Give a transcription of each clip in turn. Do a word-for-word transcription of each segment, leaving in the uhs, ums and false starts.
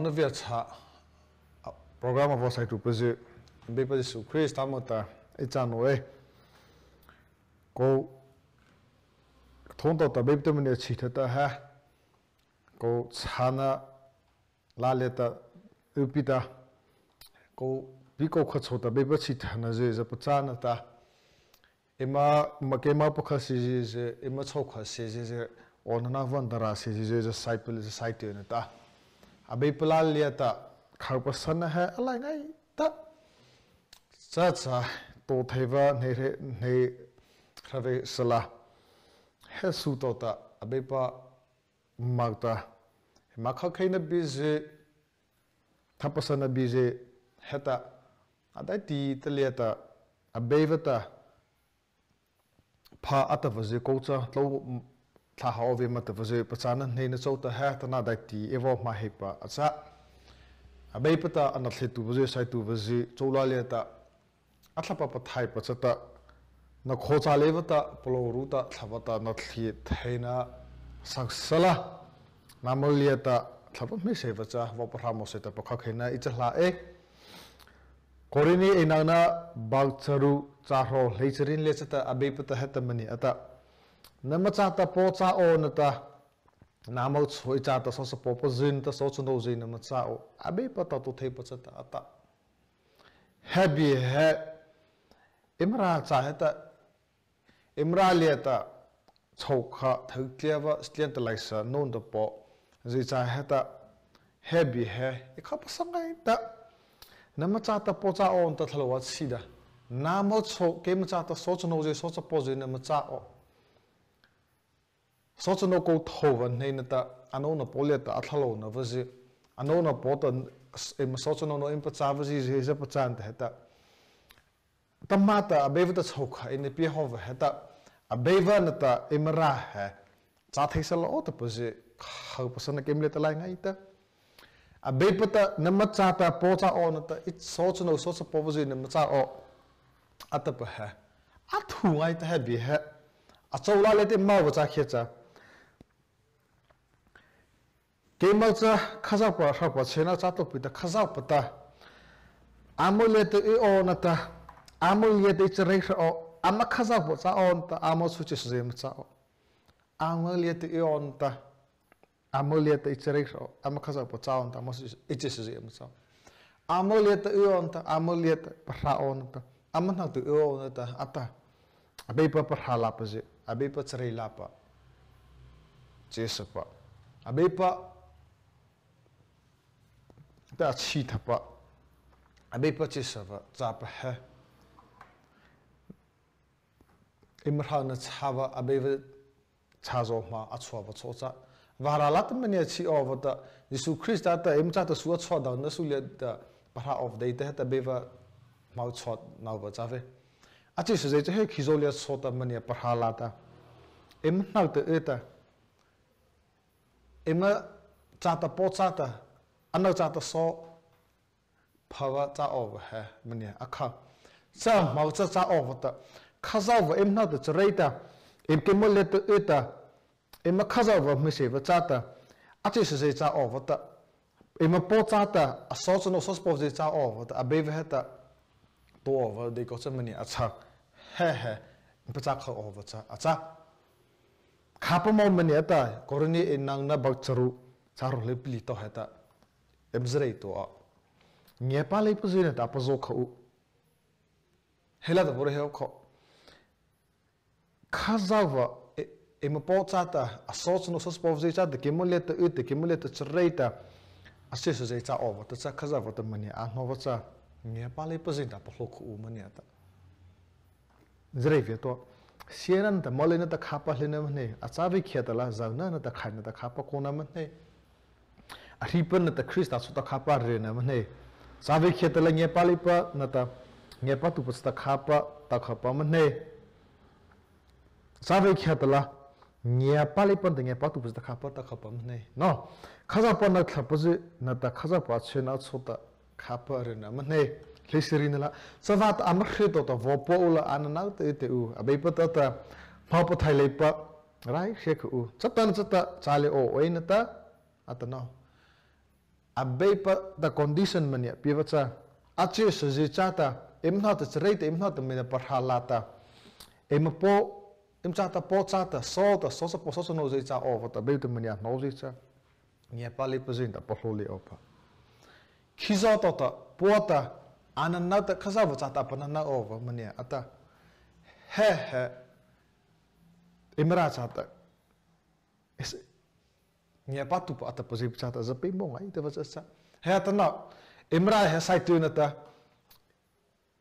Na viachhâ, a, program a vaw saituhpazy, Beipa Zisu Krista moh ta ei cha naoh ei. Kô, thôh tawhta Beipa ta maniah chhihthata he, kô chhâna lâ liata y pi ta, kô pi kô kha chôta Beipa chhihthana zy za pachâna ta, eima, ma keima pakha sie zy, eima chhôhkha sie zy, awnanopa vâta râh sie zy za sai pi, za sai tyh na ta, Abeipa lâ liata khâpa sona he a lai ngaita. Cha cha, to thei va hnei hra, hnei hra vei sala, he su tawhta Abeipa moh ta, eima khakheina biezy, thapasana biezy, heta, a daihti ta liata, Abeipa ta pha a tahpa zy kô cha tlô, thlâh ha awpa ma tahpa zy pachâna hneina chôta he tana daihti ei vaw hmâ heihpa a châ. Abeipa ta a nathlietuhpazy, saituhpazy, chô lâ liata a Thlahpa Pathaihpa chata, na kho châ leipa ta, palôhru ta, Thlahpa ta nathlie theina saksala, nâmo liata Thlahpa hmeiseihpa cha vaw pahrâ mawh sy tahpa khakheina ei cha hlâ ei. Korinthi einona bu charu, châ hrawh hleicharie liata chata Abeipa ta heta maniah a tah: Nama châta paw châ aw na ta, nâmo chhao ei châta sawchapawpazy nata sawchanaozy nama châ aw. Abeipa ta to theipa chata a tah. He bie he, eima râh cha heta, eima râh liata chhôhkha thyu tlia va, satlia ta laihsa nô nata paw zy cha heta, he bie he ei khâpa sa ngaita. Nama châta paw châ aw na ta thlalôh a chhihta, nâmo chhao, keima châta sawchanaozy, sawchapawzy nama châ aw. Sawchanô kô thôhpa hnei na ta, a nô nata paw liata a thlalôh na vazy, a nô nata paw ta, eima sawchanô nata eima pachâ vazy zy za pachâ na ta heta, atahmâ ta Abeipa ta chhôhkha eina pie haw va heta, Abeipa nata eima râh he châ thei sala aw tahpazy khâpa sona keima liata a lai ngaita. Abeipa ta nama châta paw châ aw na ta, ei sawchanô sawchapawpazy nama châ aw, a tahpa he, a thu ngaita. He bie he, a chô lâ liata eima vaw cha khiah cha, keima cha Khazohpa hrapa chhiena châ tlôpi ta, Khazohpa ta âmo liata y aw na ta, âmo liata ei chareih hra aw. Ama Khazohpa châ aw na ta, âmo chhao chyhsazy ama châ aw. Âmo liata y aw na ta, âmo liata ei chareih hra aw. Ama Khazohpa châ aw na ta, âmo chhao, ei chyhsazy ama châ aw. Âmo liata y aw na ta, âmo liata pahrâ aw na ta, ama hnohta y aw na ta, a tah. Abeipa pahrâ lâpazy, Abeipa chareih lâpa, chyhsapa, Abeipa ta chhihthapa, Abeipa chyhsapa châpa he, eima râh na châ va, Abeipa chhâzaw ma a chhuahpa chhao cha, vârâh lâta maniah chhi awpa ta, Zisu Krista ta eima châta su a chhuah dâh na su liata pahrâ awpa deita heta Abeipa ma chhuah nawpa châ vei. A chyhsazy cha he khizaw liata chhao ta maniah pahrâ lâta, eima hnohta y ta, eima châta paw châ ta, ano châta saw pha va châ awpa he maniah a kha. Cha ma cha châ awpa ta, Khazohpa eima hnohta chareih ta, eima keimo liata y ta, eima Khazohpa hmeiseihpa châ ta, a chyhsazy châ awpa ta, eima paw châ ta, a sawchanô sawchapawzy châ awpa ta, Abeipa heta to awpa deikua cha maniah a châ. He he, eima pachâ khao awpa cha a châ. Khâpa ma maniah a tah, Korinthi einona bu charu, châ hrawh hleipalih tawhta heta, eima zareih tua, ngiapâ leipazy nata a pazao khao u. He liata vaw reih khao. Khazohpa, e, eima paw châ ta, a sawchanô sawchapawzy châ ta, keimo liata y ta, keimo liata chareih ta, a chyhsazy châ awpa ta cha Khazohpa ta maniah a hnawpa cha, ngiapâ leipazy nata a palôh khao u maniah ta. Zareih via tua, siana nata moleina ta khâpa hlei na mah nei, a châ vei khiahtala zaona nata khaihna ta khâpa kaw na mah nei. Ahripa nata Krista chôta khâpa ryhraona mah nei. Châ vei khiahtala ngiapâ leipa nata, ngiapâtuhpa chata khâpa takhapa mah nei. Châ vei khiahtala ngiapâ leipa nata ngiapâtuhpa chata khâpa takhapa mah nei. No, Khazohpa nata thlahpazy nata Khazohpa chhiena chôta khâpa ryhraona mah nei. Hleisari na la, chavâta ama hry tawhta vaw pua u la, ano nata y teh u, Abeipa ta ta, hmo pathaih leipa, raihria khao u. Chatanachata châ lei aw ei na ta, a tah no. Abeipa ta condition mania pie vâ cha, a chyhsazy chata, eima hnohta charei ta, eima hnohta maniah pahrâ la ta, eima paw, eima chata paw chata, sawchapaw sawchanôzy châ awpa ta, Abeipa ta maniah hnawzy cha, ngiapâ leipazy ta palôh lei awpa. Khizaw tawhta, pua ta, a nano ta Khazohpa chata panano awpa mania a tah. He he, eima râh chata, ngiapâtuhpa a tahpazy chata za peimawh ngaita vâ cha cha. He atanoh, eima râh he saituhna ta,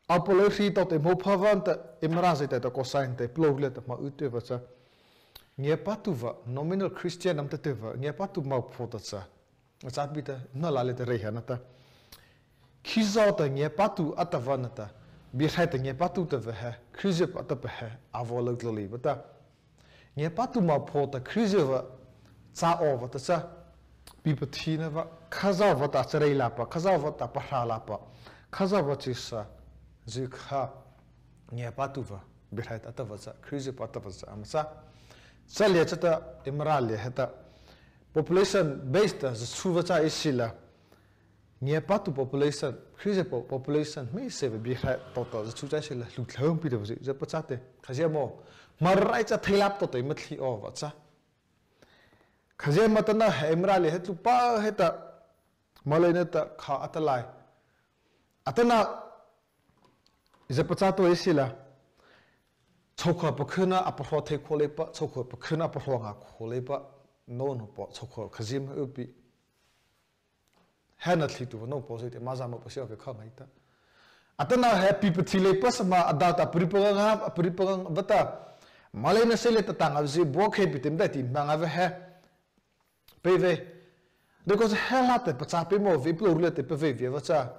a palôh hri tawhta eima pha vâta, eima râh zy ta ta kawsaih ta palôh liata ma y tyhpa cha, ngiapâtuhpa, nominal Christian nama ta tyhpa, ngiapâtuh ma pho ta cha, a châ pi ta, na la liata reih ha na ta, khizaw ta ngiapâtuh a tahpa na ta, Biehrai ta ngiapâtuh tahpa he, Krizyhpa a tahpa he a vaw lâ tlô leipa ta, ngiapâtuh ma pho ta Krizyhpa châ awpa ta cha, pipathina vâ, Khazohpa ta charei lâpa, Khazohpa ta pahrâ lâpa, Khazohpa chyhsazy kha, ngiapâtuhpa, Biehrai ta a tahpa cha, Krizyhpa a tahpa cha ama châ. Cha liata chata, eima râh liata heta, population base ta zy chhâ vâ cha ei sila, ngiapâtuh population, Krizyhpa population hmeiseihpa Biehrai tawhta zy chhâ cha ei sila, hluh thei pi tahpazy za pachâ teh. Khazia mo, Mara rai cha theilâ tawhta eima thi awpa cha, khazia ma atanoh he eima râh liata he tlupa heta, moleina ta kha atalai, atanoh, za pachâ tua ei sila, chhôhkha pakhyna a pahrâ thei khao leipa, chhôhkha pakhyna a pahrâ ngâ khao leipa, nô nô paw chhôhkha khazia ma y pi, he nathlietuhpa nô pazy te ama za ma pasia awpa kha ngaita. Atanoh he pipathi leipa sala ma a dao ta pari panganga, pari panganga vâta, moleina sei liata ta ngâzy bua khei pi te ama daihti ma ngâ vâ he, pei vei, deikua he la ta pachâ peimawh vei, palôh liata pavei vei vâ cha,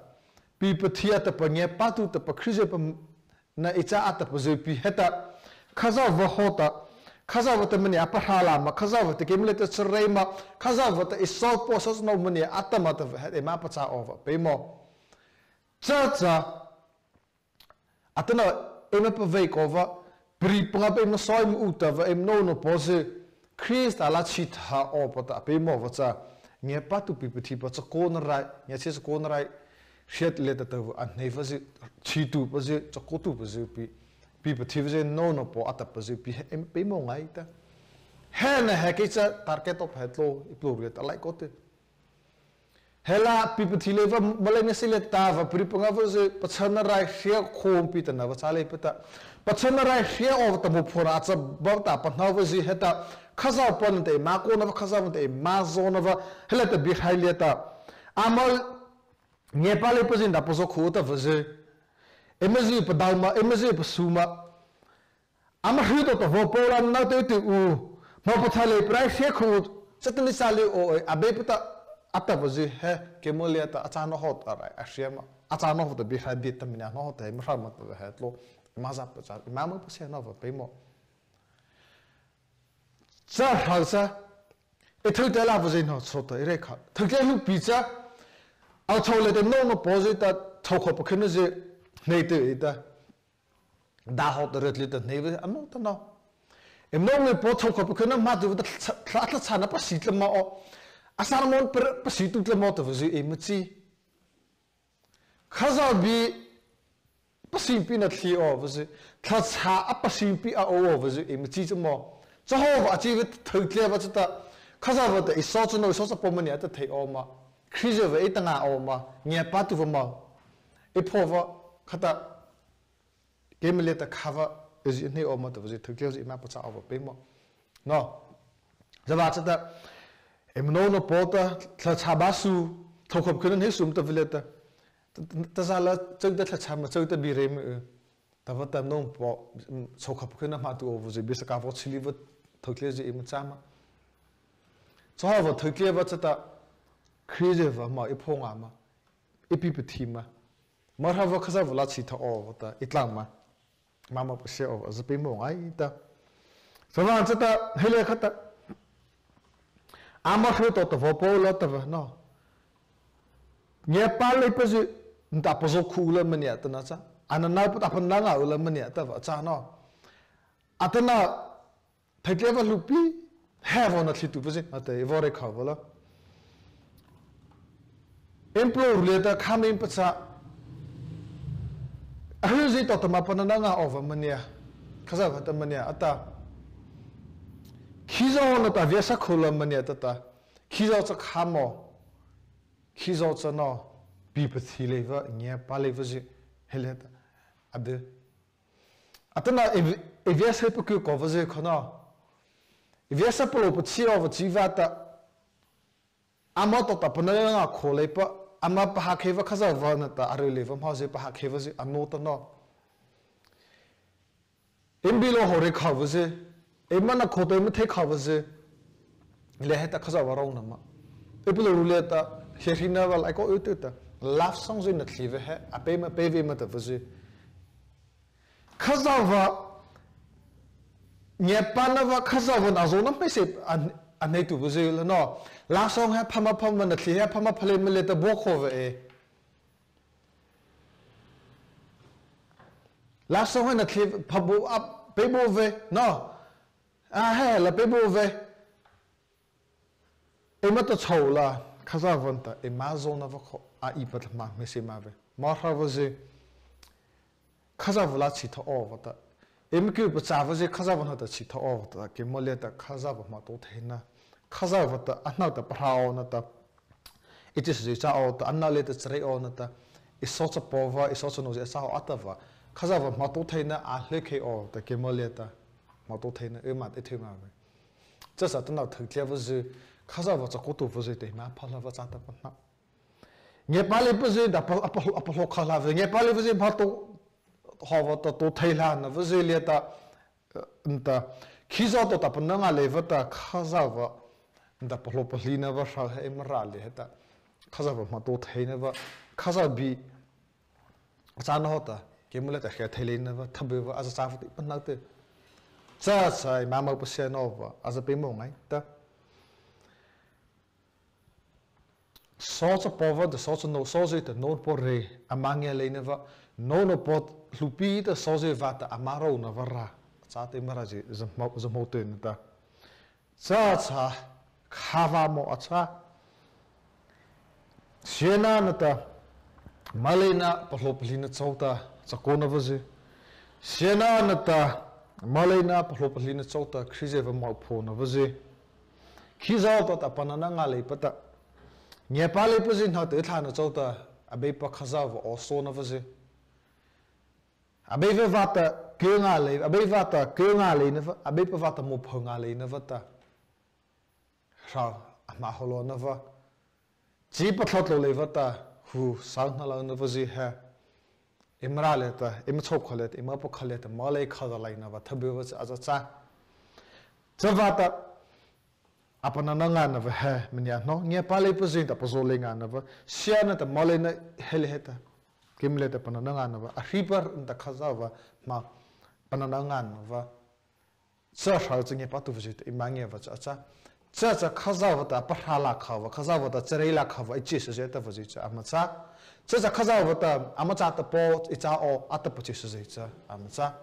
pipathi a tahpa, ngiapâtuh tahpa, Krizyhpa na ei châ a tahpazy pi heta, Khazohpa hawhta, Khazohpa ta maniah a pahrâ lâ ma, Khazohpa ta keimo liata charei ma, Khazohpa ta ei sawpaw sawchanô maniah a tah ma tahpa he eima pachâ awpa peimawh. Cha cha, atanoh, eima pavei khao vâ, pari pangapa eima saw eima y tahpa, eima nô nô pawzy, Krista lâ chhihthai awpa ta a peimawh vâ cha, ngiapâtuh pipathipa chakaona rai, ngiachhie chakaona rai, hriat liata tahpa a hnei vâzy, chhituhpazy, chakaotuhpazy pi, pipathipazy nô nô paw a tahpazy pi he eima peimawh ngaita. He na he kei cha target awpa he tlô, ei palôh liata a lai kaw teh. He la pipathi leipa, moleina sei liata tahpa pari pangapa zy pachhana rai hria khao pi tahna vâ châ leipa ta, pachhana rai hria awpa ta mo phona a châ vâta pahno vâzy heta, Khazohpa nata eima kaona vâ, Khazohpa nata eima zawna vâ, he liata Biehrai liata, ama, ngiapâ leipazy ta pazao khao tahpazy, eima zy padao ma, eima zy pasu ma, ama hry tawhta vaw pao la, nano teh teh u, hmo pathaih leipa rai hria khao, Sâtâ nata châ lei aw, Abeipa ta, a tahpazy he keimo liata a châ nawpa hawhta rai a hria ma, a châ nawpa hawhta Biehrai bie ta maniah a nawpa hawhta eima hra ma tahpa he tlô, eima za pachâ, eima ma pasia nawpa peimawh. Cha hra cha, ei thokha lâ vâzy no chôta ei reih kha, thokha hluhpi cha, a chô liata nô nô pawzy ta, chhôhkha pakhynazy, hnei teh ei ta, dâh hawhta riet liata hnei vâ ano ta no, eima nô nô paw chhôhkha pakhyna hmâ tyh vâta, thla, thla, thla chhâna pasi tlyma aw, a sermon pa, pasi tu tlyma tahpazy eima chi, Khazoh bie pasi pina thei awpazy, thla chhâ a pasi pi a y awpazy eima chi cha maw. Chahawhpa a chi vei, thokha vâ chata, Khazohpa ta ei sawchanô, ei sawchapaw maniah a tah thei aw ma, Krizyhpa ei ta ngâ aw ma, ngiapâtuhpa ma, ei phaohpa, khata, keimo liata khâpa, ei zy hnei aw ma tahpazy thokha zy eima pachâ awpa peimawh, no. Chavâta chata, eima nô nô paw ta, thla chhâ bâ su, chhôhkha pakhyna hnei su ma tahpa liata, ta, ta, ta za la chôta thla chhâ ma, chôta bie reih ma y, tahpa ta nô paw, chhôhkha pakhyna hmâ tu awpazy bie saka vaw chhi leipa, thokha zy eima châ ma. Chahawhpa thokha vâ chata, Krizyhpa ma ei phaoh ngâ ma, ei pipathi ma, Mara vâ Khazohpa lâ chhihthai awpa ta ei tlâ ma, eima ma pasia awpa za peimawh ngaita. Chavâta chata, he liata khata, ama hry tawhta vaw pao la tahpa no, ngiapâ leipazy nata pazao khao la maniah tahna cha, a nanopa ta pahno ngâ la maniah tahpa cha no, atanoh, thokha vâ hluhpi, he vaw nathlietuhpazy nata ei vaw reih kha vâ la, Eima palôhru liata khâ ma eima pachâ. Ahyzie to ta ma panano ngâ awpa mania, Khazohpa ta mania a tah. Khizaw nata viasa khao la mania tah ta. Khizaw cha khâ mâ. Khizaw cha no, pi pathi leipa, ngiapâ leipazy, he liata, a di. Atanoh ei, ei viasa pakhu khopazy kha no. Ei viasa palôh pathi awpa chi vâta. Ama to ta panano ngâ khao leipa, ama pahnokhei pa Khazohpa nata a ry leipa hmozy pahnokhei pazy, ano ta no. Eima bilâ hawh rei khopazy, eima na khao to eima thei khopazy, liata heta Khazohpa rônah ma. Ei palôhru liata, hiahri na pa la ei ko u tu ta, love song zy na thei pa he, a peimawh pei vei ma ta pazy. Khazohpa, ngiapâna pa Khazohpa na zona hmeiseih a, a hnei tu pazy la no. Love song he phama phama na thei he, phama pha lei ma liata bo khao vei. Love song he na thei pha bo a pei bo vei, no. A he la pei bo vei. Eima ta chô la, Khazohpa ta, eima zona pa kho, a ei pa ta ma, hmeiseih ma vei. Ma hra pazy, Khazohpa la chi tho awpa ta. Eima kei pachâ pazy, Khazohpa hnohta chi tho awpa ta, keimo liata Khazohpa hmotaotheina. Khazohpa ta, a hnohta pahno aw na ta. Ei chi sa zy châ aw ta, a hnoh liata chareih aw na ta, ei sawchapawpa, ei sawchanô zy a châ aw a tah pa. Khazohpa hmotaotheina a hluhkhei aw ta, keimo liata hmotaotheina, eima ta ei thei ma vei. Cha sa ta no thei tlia pazy, Khazohpa chakaotuhpazy ta eima pha la pa châ ta pa hnoh. Ngiapâ leipazy ta a pa, a pa, a palôh khao la vei, ngiapâ leipazy hmotao, hawhpa ta tao thei la na pazy liata, nata, khizaw to ta panano ngâ leipa ta, Khazohpa, nata palôh palihna pa hra he eima râh liata heta. Khazohpa hmotaotheina pa, Khazohpa bie, a châ na hawh ta, keimo liata hia thei leina pa, thabypa, a za châ pa ti pa hnoh te. Cha cha, eima mo pasia nawpa, a za peimawh ngaita. Sawchapawpa ta sawchanô, sawzy ta nôpaw rei, ama ngia leina pa, nôpaw hluhpi ta sawzy vâta ama rônah pa râh. Châ ta eima râh zy, za hmô, za hmô tyh na ta. Cha cha, khâpa mo a châ. Siana nata, moleina palôh palihna chôta, chakaona pazy. Siana nata, moleina palôh palihna chôta, Krizyhpa mohôhna pazy. Khizaw to ta panano ngâ leipa ta. Ngiapâ leipazy hnohta tlâhna chôta, Abeipa Khazohpa awsaona pazy. Abeipa vâta kei ngâ lei, Abeipa vâta kei ngâ leina pa, Abeipa vâta mohôh ngâ leina pa ta. Hra, ama hawh lona pa. Chi pathlah tlô leipa ta, hu, sawna lona pazy he. Eima râh liata, eima chhôhkha liata, eima pakha liata, molei khazia leina pa, thabypa cha a za châ. Chavâta, a panano ngâna pa he, mania no, ngiapâ leipazy ta pazaw lei ngâna pa, siana ta moleina he lei heta. Keimo liata panano ngâna pa, a hripa nata Khazohpa ma, panano ngâna pa. Cha hra cha ngiapâtuhpazy ta, eima ngia pa cha a châ. Cha cha Khazohpa ta, pahrâ la kha pa, Khazohpa ta, charei la kha pa, ei chi sa zy ta pazy cha ama châ. Cha cha Khazohpa ta, ama châta Paw, ei châ aw, a tah pa chi sa zy cha ama châ.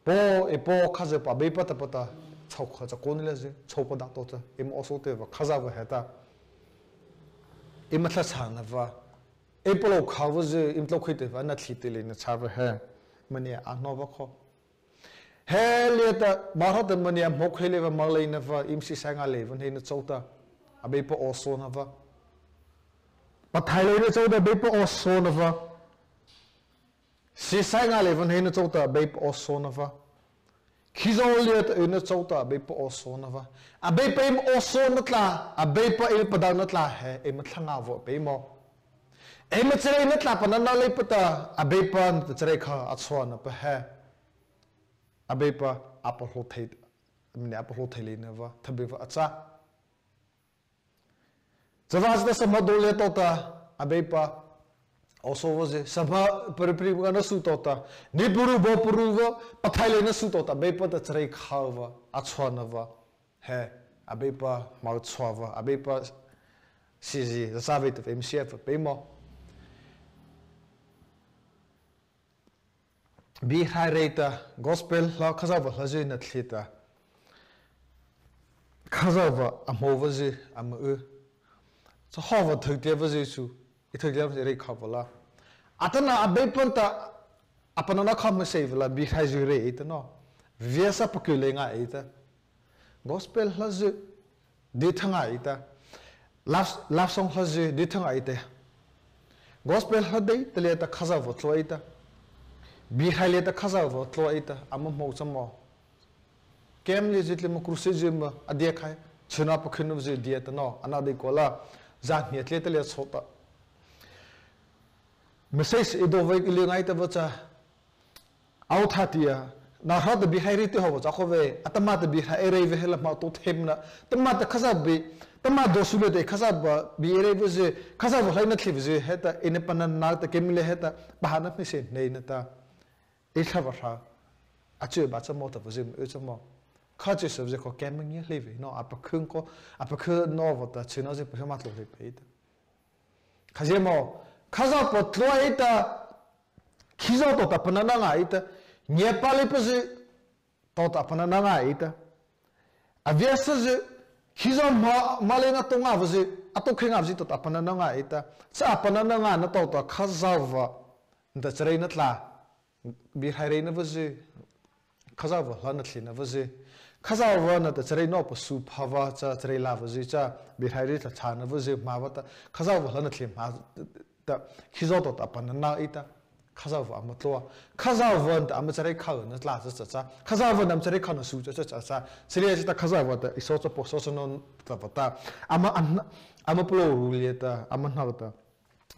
Paw, ei Paw Khazohpa Abeipa ta pa ta, chhôhkha chakaona liata zy, chhôhkha dâh to cha, eima awsaotuhpa Khazohpa heta. Eima thlahchhâna pa, ei palôh khopazy, eima tlôkhei tuh pa, a nathlie tyh leina châ pa he, mania ano pa kho. He liata, Mara ta mania mohôh khei leipa moleina pa, eima siesai ngâ leipa hneina chôta, Abeipa awsaona pa. Pathaih leina chôta, Abeipa awsaona pa. Siesai ngâ leipa hneina chôta, Abeipa awsaona pa. Khizaw liata yna chôta, Abeipa awsaona pa. Abeipa eima awsaona tlâ, Abeipa eima padona tlâ he, eima thlahna vaw peimawh. Eima chareina tlâ panano leipa ta, Abeipa nata charei kha a chhuahna pa he. Abeipa a palôh thei, mania a palôh thei leina pa, thabypa a châ. Chavâta sahma do liata tota, Abeipa awsaopazy, sahma pari pari ngâna su tota, ni paru baw paru pa, pathaih leina su tota, Abeipa ta charei kha pa, a chhuahna pa, he, Abeipa mohôh chhuah pa, Abeipa siezy, za sa vei ta eima sie pa peimawh. Biehrai reih ta, gospel la Khazohpa hlazy nathlie ta. Khazohpa a mohôhpazy ama y. Cha hawhpa thei tei awpa zy chu, ei thei tei awpa zy rei khao awpa la. Atanoh Abeipa ta, a panano khao hmeiseih awpa la, biehrai zy rei ei ta no. Viasa pakyu lei nga ei ta. Gospel hla zy, di thanga ei ta. Love, love song hla zy, di thanga ei ta. Gospel hla dei ta liata Khazohpa tlua ei ta. Biehrai liata Khazohpa tlua ei ta, ama hmô cha mo. Camp liata zy tlyma, crusade zy ma, a dia khai, chuna pakhyna zy dia ta no, ano dei ko la, zâ hnia tlyh ta liata chô ta. Message ei do vei ei ly ngai ta awpa cha, ao tha tia, na hra ta biehrai rei tei haw awpa cha kho vei, atahmâ ta biehrai ei rei vei he la ma to thei na, tahmâ ta Khazohpa bie, tahmâ do su liata Khazohpa bie ei rei awpa zy, Khazohpa hlaona thei awpa zy, heta, eina panano ta camp liata heta, pahnosa hmeiseih nei na ta. Ei thla awpa hra, a chyu awpa cha mo ta awpa zy, ei cha mo. Kha chyu awpa zy kho camp ngia hlei vei, no, a pakhy ko, a pakhy no awpa ta, chyu no zy pakhy ma tlô hlei vei ta. Kha zy mo, Khazohpa tlua ei ta, khizaw to ta panano nga ei ta, niepa leipa zy, to ta panano nga ei ta. A viasa zy, khizaw ma, moleina to nga awpa zy, a to khei nga awpa zy to ta panano nga ei ta. Cha a panano nga na to ta Khazohpa, nata chareina tla, biehrai reina awpa zy, Khazohpa hlaona thei na awpa zy, Khazohpa nata charei nawpa su pha awpa cha charei la awpa zy cha, biehrai rei tla châna awpa zy ma awpa ta, Khazohpa hlaona thei ma ta, khizaw to ta panano ei ta, Khazohpa ama tlua, Khazohpa nata ama charei khao na tla cha cha cha, Khazohpa nata ama charei khao na su cha cha cha cha, chariah cha ta Khazohpa ta, ei so cha paw so cha no ta awpa ta, ama, ama, ama palôhru liata, ama hnohta.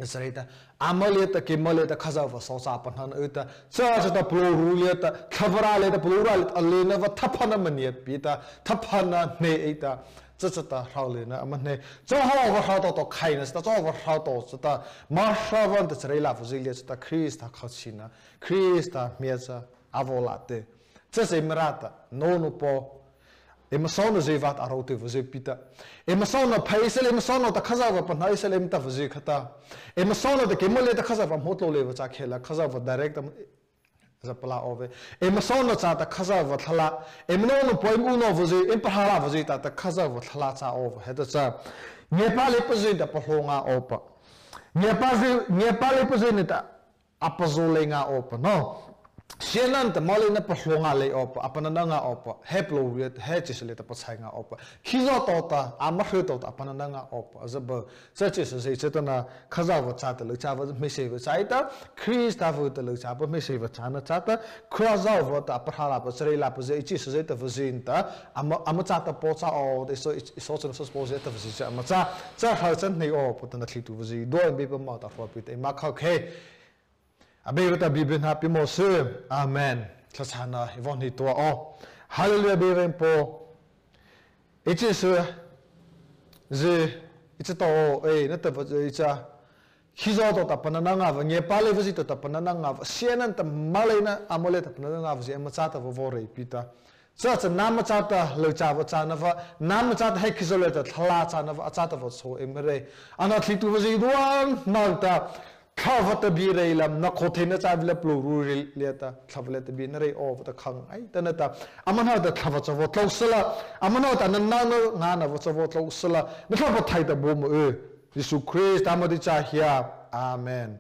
Charei ta, ama liata, keima liata, Khazohpa so cha panano ei ta, cha cha ta palôhru liata, thlahpa râh liata, palôhru râh liata, a leina awpa thaphana mania pie ta, thaphana hnei ei ta, cha cha ta hrona leina ama hnei, cha hawhpa hro to to khaina cha ta, cha hawhpa hro to cha ta, Mara awpa nata charei la awpa zy liata cha ta, Krista khochhihna, Krista hmia cha, a vaw la teh. Cha cha eima râh ta, nô nô paw, eima sona zy vâta a ro tei awpa zy pie ta. Eima sona phei ei sala, eima sona ta Khazohpa pahno ei sala eima ta awpa zy khata. Eima sona ta keima liata Khazohpa hmô tlôh leipa cha khei la, Khazohpa direct ta, za pala awpa. Eima sona cha ta Khazohpa thlahpa. Eima nô nô paw eima unawh awpa zy, eima pahrâ la awpa zy ta ta Khazohpa thlahpa cha awpa. Heta cha. Niepa leipa zy ta pahlaw nga awpa. Niepa zy, niepa leipa zy nata a pazaw lei nga awpa no. Siana nata moleina pahlaw nga lei awpa, a panano nga awpa, he palôhru liata, he chyhsa liata pachai nga awpa. Khizaw to ta, ama hry to ta, a panano nga awpa. A za ba, cha chyhsa zy cha ta na, Khazohpa cha ta lyuhchâpa hmeiseih awpa cha ei ta, Krista awpa ta lyuhchâpa hmeiseih awpa châna cha ta, Khazohpa ta a pahrâ lapa, charei lapa zy, ei chyhsa zy ta awpa zy ta, ama, ama cha ta paw cha aw, ei so, ei so cha na so paw zy ta awpa zy cha ama cha, cha hra cha hnei awpa ta na thei tuh awpa zy, dua Abeipa moh ta hropi ta, eima khao khei. Abeipa ta bie byhnâ pie mawh sy. Amen. Thlahchhâna ei vaw hnei tua aw. Hallelujah, Abeipa Paw. Ei chyhsa zy, ei cha to aw, ei na ta awpa zy ei cha. Khizaw to ta panano nga awpa, niepa leipa zy to ta panano nga awpa, siana nata moleina, ama liata panano nga awpa zy, ama cha ta awpa vaw reipi ta. Cha cha nama cha ta lyuhchâpa châna awpa, nama cha ta he khizaw liata thlahpa châna awpa, a cha ta awpa chhao ei mah rei. Ano thei tuh awpa zy dua na ta, Thlahpa ta bie rei la, na kho theina cha bie la palôhru rei liata, Thlahpa liata bie na rei awpa ta khang ei ta na ta. Ama hnohta Thlahpa cha vaw tlô sala, ama hnohta na nano ngâna awpa cha vaw tlô sala, na Thlahpa thai ta baw mah y. Zisu Krista moh ta ei cha hia. Amen.